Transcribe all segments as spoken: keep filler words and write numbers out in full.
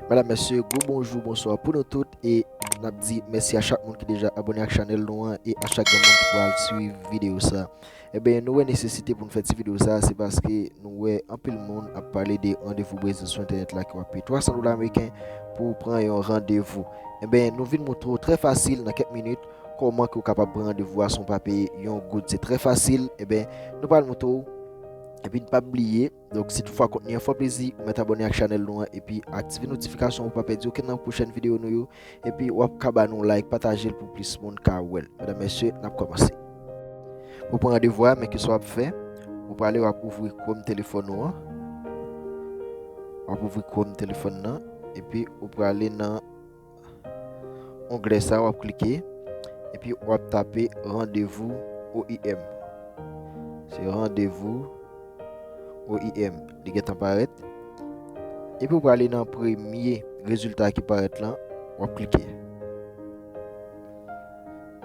Medam, mesye, gwo bonjou, bonswa pou nou tout, e n ap di mèsi a chak moun ki deja abòne ak chanèl nou an, e a chak granmoun ki pral swiv videyo sa. Enben, nou wè nesesite pou n fè ti videyo sa, se paske nou wè anpil moun ap pale de randevou Brezil sou entènèt la ki w ap peye twa san dola ameriken pou w pran yon randevou. Enben, nou vin montre w trè fasil nan kèk minit kòman ke w kapab pran randevou a san w pa peye yon goud. Se trè fasil. Enben, nou pral montre w. Epi n p ap bliye, donk, si toutfwa kontni an fè w plezi, ou mèt abòne ak chanèl nou an epi aktive notifikasyon pou w pa pèdi okenn nan pwochèn videyo nou yo. Epi w ap ka ba nou like, pataje l pou plis moun ka wè l. Medam, mesye, n ap kòmanse. Pou pran randevou a, men kisa w ap fè? Ou prale, w ap ouvri Chrome telefòn ou an. W ap ouvri Chrome telefòn nan, epi ou prale nan onglè sa, w ap klike, epi w ap tape randevou O I M. Se randevou O I M. Li gentan parèt. Epi w prale nan premye rezilta ki parèt lan, w ap klike.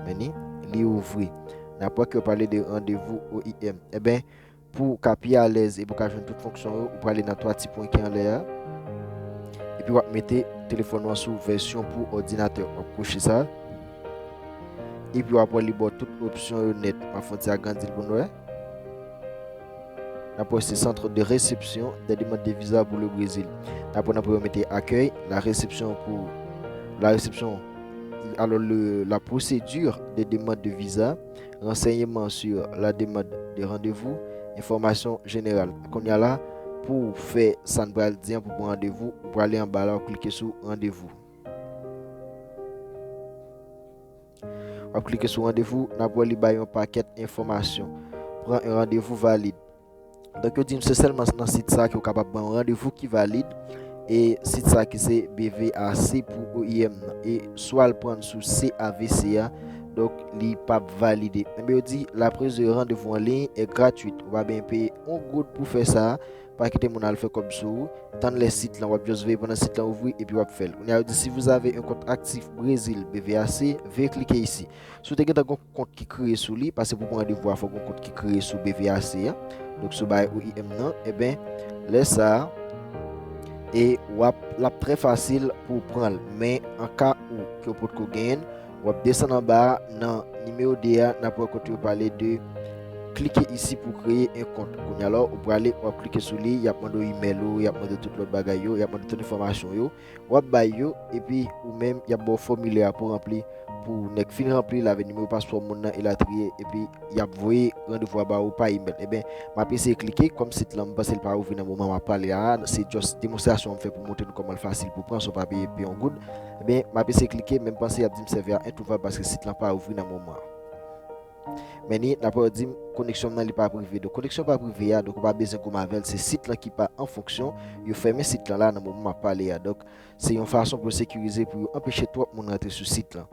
Men ni, li ouvri. N ap wè ke yo pale de randevou O I M. Enben, pou w ka pi alèz e pou w ka jwenn tout fonksyon yo, ou prale nan twa ti pwen ki anlè a. Epi w ap mete telefòn ou an sou vèsyon pou òdinatè. W ap kouche sa. Epi w ap wè li ba w tout opsyon yo nèt. M ap fè yon ti agrandi l pou n wè. N ap wè se centre de réception des demandes de visa pour le Brésil. N ap wè nan premye yo mete accueil, la réception pour la réception, alors le, la procédure de demande de visa, renseignements sur la demande de rendez-vous, information générale. Kounye a la, pou w fè sa n pral di an, pou pran randevou, ou prale anba la, w ap klike sou randevou. W ap klike sou randevou, n ap wè li bay yon pakèt enfòmasyon. Pran yon randevou valid. Donk, yo di m se sèlman nan sit sa ke w kapab pran yon randevou ki valid. E sit sa ki se B V A C pou O I M nan. E si w al pran l sou C A V C a, donk, li p ap valide. Enben, yo di la prise de rendez-vous en ligne est gratuite. Ou pa bezwen peye yon goud pou fè sa. Pa kite moun al fè kòb sou ou. Tann lè sit lan, w ap just veye pandan sit lan ouvri epi w ap fè l. Kounye a, yo di, si vous avez un compte actif Brésil B V A C, veuillez cliquer ici. Si w te gentan gon kont ki kreye sou li, paske pou pran randevou a, fòk gon kont ki kreye sou B V A C an. Donk, sou bagay O I M nan, enben, lè sa a, e w ap, l ap trè fasil pou w pran l. Men, an ka ou ke w potko genyen l, w ap desann anba a, nan nimewo de a, n ap wè kote yo pale de cliquez ici pour créer un compte. Kounye a la, ou prale, w ap klike sou li, y ap mande w imèl ou, y ap mande w tout lòt bagay yo, y ap mande w tout enfòmasyon yo. W ap bay yo, epi ou menm, y ap ba w fòmilè a pou ranpli. Pou nèg fin ranpli l avèk nimewo paspò moun nan, elatriye, epi y ap voye randevou a ba ou pa imèl. Enben, m ap eseye klike, kòm sit lan, m panse l pa ouvri nan moman m ap pale a, se just demonstrasyon m fè pou montre nou kòman l fasil pou pran san w pa peye, peye yon goud. Enben, m ap eseye klike, men m panse y ap di m serveur introuvable paske sit lan pa ouvri nan moman an. Men ni, n ap wè yo di m koneksyon m nan li p ap rive. Donk, koneksyon p ap rive a, donk, ou pa bezwen goumen avè l, se sit lan ki pa an fonksyon. Yo fèmen sit lan la nan moman m ap pale a. Donk, se yon fason pou yo sekirize, pou yo anpeche twòp moun rantre sou sit lan.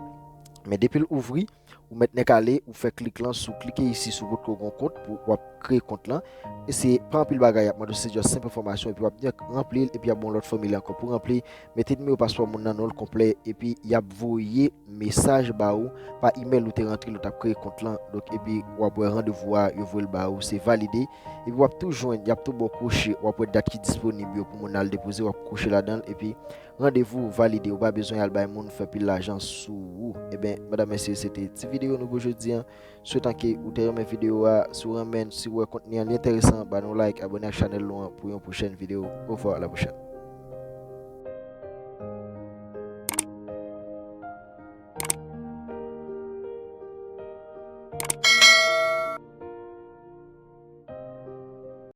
Men depi l ouvri, ou mèt nèk ale, ou fè klik lan sou cliquez ici si w potko gon kont pou w ap kreye kont lan. E se pa anpil bagay y ap mande w, se just senp enfòmasyon, epi w ap nèk ranpli l, epi y ap ba w lòt fòmilè ankò pou ranpli. Mete nimewo paspò moun nan, non l konplè, epi y ap voye mesaj ba ou pa imèl ou te rantre lè w t ap kreye kont lan. Donk, epi w ap wè randevou a, yo voye l ba ou, se valide. Epi w ap tou jwenn, y ap tou ba w kwoche, w ap wè dat ki disponib yo pou moun al depoze, w ap kwoche ladan l, epi randevou valide, ou pa bezwen al bay moun fè pil lajan sou ou. Enben, medam, mesye, se te ti videyo nou pou jodi an. Swetan ke ou te renmen videyo a, si w renmen, si w wè kontni an li enteresan, ba nou like, abòne ak chanèl nou an pou yon pwochèn videyo. Au revoir, à la prochaine.